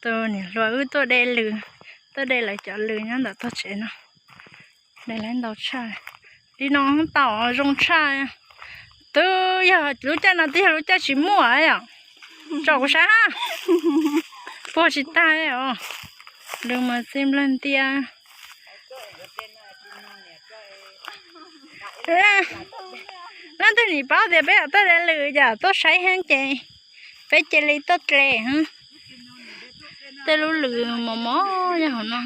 Tus niam hluas wb tuaj de lws, tuaj de lawv cov lws nyob ntawm tog tsev no. De lawv ntau tshaj. Li no tau zoo tshaj. Twb yog lub caij no twb yog lub caij tsis muaj yom. Tso kuv saib ha. Puag tsis tag os. Lws mas txi nplawg ntia. Leej twg nim paub tias peb yog tuaj de lws yom, tuaj saib heev ces peb cia li tuaj dle. Tej lub lws mos mos nyob hauv no.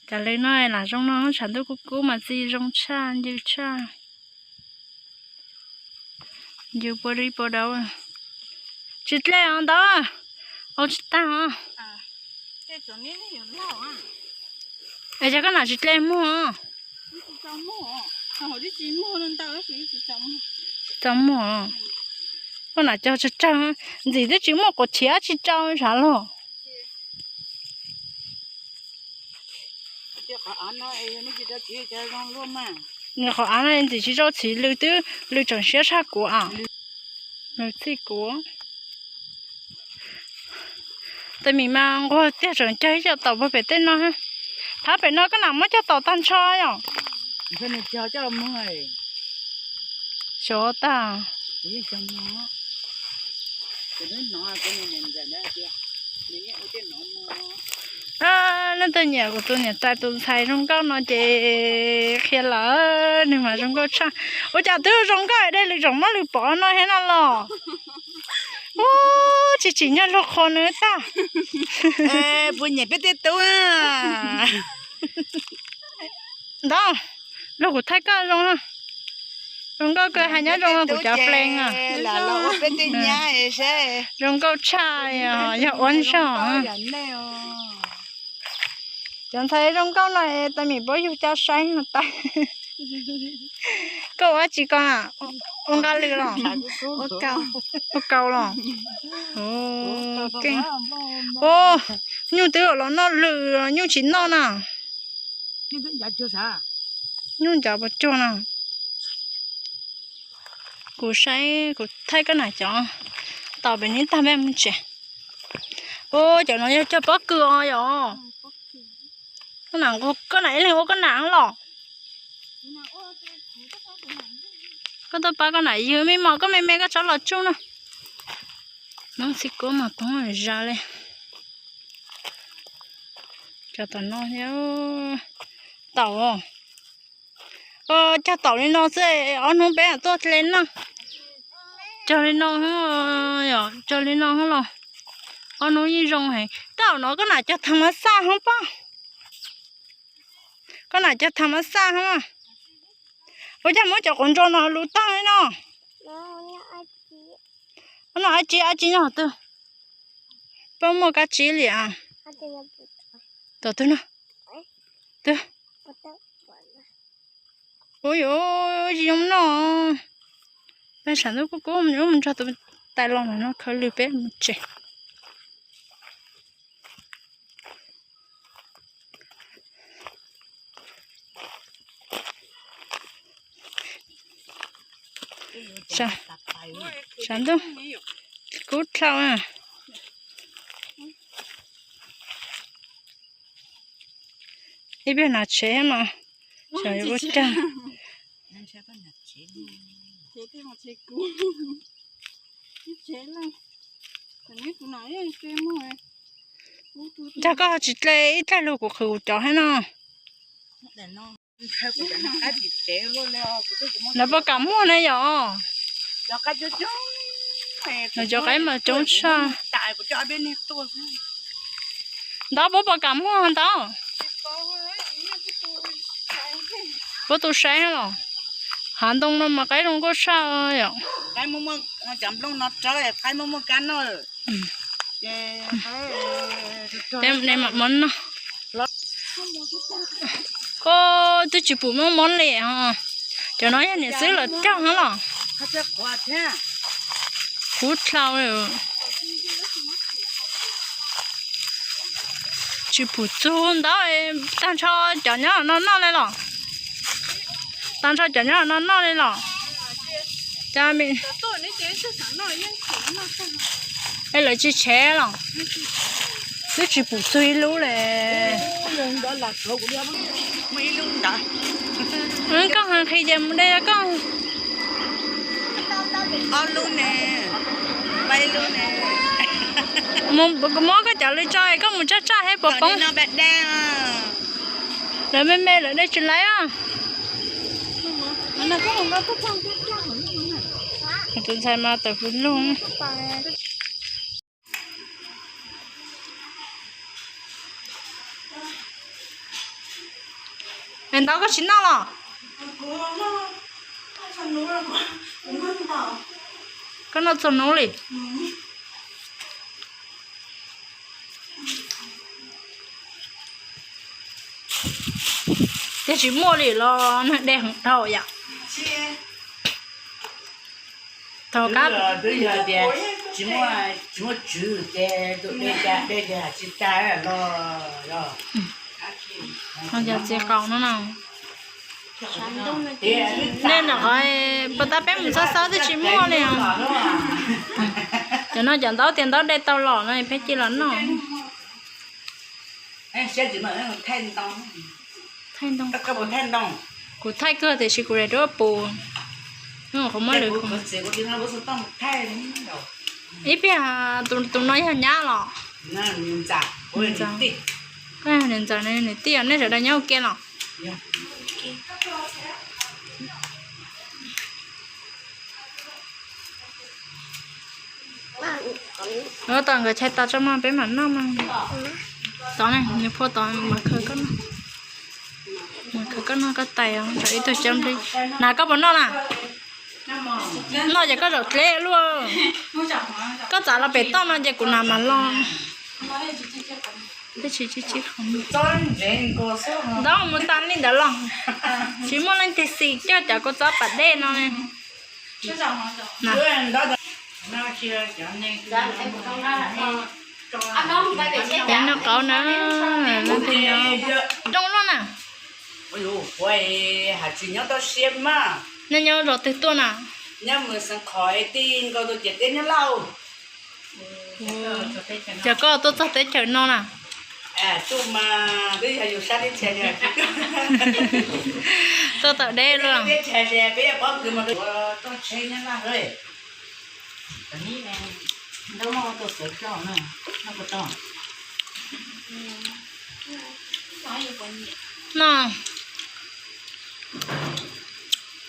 Cov lws no lam zoo no, tshav ntuj kub kub mas txi zoo tshaj, ncw tshaj. Ncw puas dib puas dau. Tsis dle os ntawd. Au tsis tag os. Es yog koj nam tsis dle muag. Tsis tau muag. Koj nam cog tsawg tsawg, ntxim twb tsis muaj quav thiav tsis tsau sav los. Qhov av no ntxim tsis rau txhiv, lws twb, lws tseem siab tshaj kuv as. Lws txij kuv. Tej mis mas nquag tiag, tseem cog ib co taum puag pem tej no. Thab pem no koj nam muab cog taum tag nrho yom. Xyov tag. Leej twg nyiam kuv tus niam tais tus ntxhais zoo nkauj no ces qhia lawm, nws mas zoo nkauj tshaj. Ua cas twb zoo nkauj de lws tseem muab lws pov no thiab no los? Ub, tsis tsim nyog luag qhuas nws tag. Puas nyiam peb tej tub? Ntawd, luag kuv thaij koj zoo, zoo nkauj kawg, hais nyob zoo kuv cov plees. Zoo nkauj tshaj, yog ua zog. Cov ntxhais zoo nkauj no tais mim puab yug coj saib no tais. Koj ua dab tsi ko na? Ua nqa lws los? Ua kaus los? Nyuj twb los noj lws, nyuj tsis noj na. Nyuj ncav puas cuag na? Kuv saib kuv thaij koj nam cov taum pem neb tag npej mus tsev. Ua cov no yog cog pob kws os yom. Koj nam, koj nam ib leeg ua koj nam los? Koj tuaj pab koj nam ywg, me mos koj me me koj tsob los tsuj na. Noob txij kuab mas poob zas li. Cog taum no thiab. Taum, cog taum li no xwb, ob hnub peb tuaj hle noj. Cog li no, cog li no los ob hnub yeej zoo heev. Taum no koj nam cog thav mas xaj hoob pob. Koj nam cog thav mas xaj hoob. Ua cas muab cov quav ntsuas no lus tag li no? Ob no ab tsi ab tsi nyob twg? Peb muaj kab tsib li. Tom twg no? Twg? Ua yuav tsis zoo noj. Peb tshav ntuj kub kub yuav mus nrog tus tais los no khawv lws peb mus tsev. Tshav ntuj kub dlhau. Ib pliag hnav tsheb mas xyov yuav ua cas. Ntag koj tsis dle ib dlaig lug kuv qhwv kuv cov thiab no. Lawv puas kam muag na yom? Lawv cov qaib mas coob tshaj. Ntawd puab puas kam muag ntawd? Puab tu saib los? Hav ntoo no mas qaib zoo nkauj tshaj yom. Peb mam muab noj. Koj twb tsis pum muaj mob li os. Cov no yog niam xwb lawm cog no los? Kub dlhau. Tsis pum txug ntawd, tag nrho cov nyob no noj li los? Tag nrho cov nyob no noj li los? Cas mi, Es lawv tsis tshev los? Twb tsis pum txug ib lub le. Koj hais qhia ces mus de koj. Ob lub ne, pab ib lub ne. Kuv muab koj cov lw tso es koj mus tsaj tsaj thiab puas poob. Lawv me me lawm de tsis laib os. Tus ntxhais mas tawm hws lug. Es ntawd koj tsis noj los? Koj noj txog hnub li. Tiag tsis muaj li los nws de heev dhau yom. Thaum kab twb yog tias tsis muaj, tsis muaj tswv ces tus de cas de cas tsis tas los. Yog txiv qaub no na. Nej nov qhov pas tas peb mus xawb xawb twb tsis muaj li. Cov no cov ntaub tias ntaub de tau los no peb cia los noj. Thaij ntoo. Kuv thaij kawg tiam sis kuv daim duab puv. Qhov muab lwm ib pliag. Tus no yog nyab los? Koj yog niam ntxawm, niam tij os, nej sawv daws nyob ua ke los? Ua tau nkawd chais tos tso mas peb mam noj mas. Tod ne, nws phua tod mas khaws koj noj. Mas khaws koj noj koj tais os, ib tug cov nplej. Na koj puas noj na? Noj ces koj zaum dleb luaj. Koj txav los pem toj no ces kuv na mas los. Tsis, ntawd mus tas li ntawd los. Tsis muaj leej twg xis coj cov kua txob pas dej no. Cov noj qaub na, zoo luaj na. Nej nyob zos twg tuaj na? Ces koj tuaj txog teb chaws no na? Tuaj tawm deb luaj. No,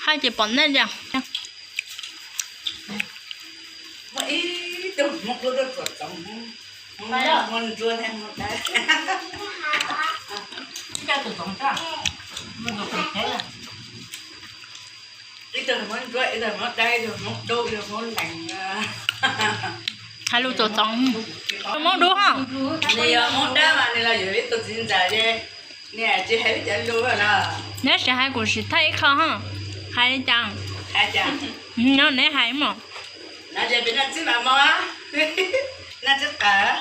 hais ces pom nej li. Hais lus txom txoov, Hmoob dub ho. Nws yog Hmoob dab mas nws los yuav ib tug txiv ntxawm ces nws tsis hais ib cov lus na. Neb sim hais kuv sim thaij ib qho ho. Hais li cas? Nyob neb hais mog. Noj txib mam mog, noj txib qawm.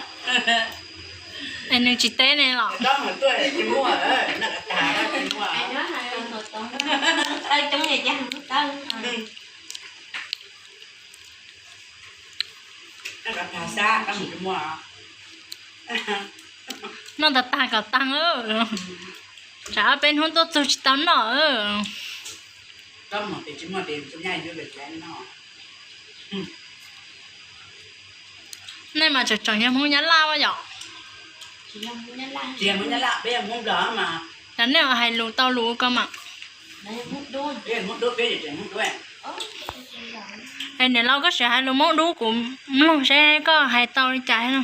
Es nws tsis teb ne los? Noj tag tag kom tag. Tsam ob peb hnub tuaj txug tsis tau noj. Nej mas tseem tseem yog Hmoob Nyab Laj yom? Yog nej hais lus tau lus ko mas. Es niam laus koj sim hais lus Hmoob dub kuv mloog seb koj hais tau li cas no.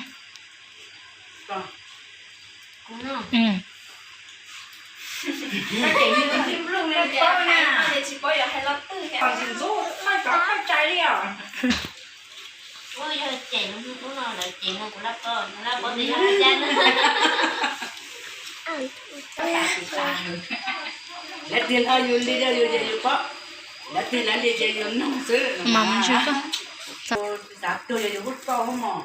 Lawv tias yus li yus ces yus paub, lawv tias lawv li ces yus mloog xwb. Xav tuag yog yus hub toj hub mos.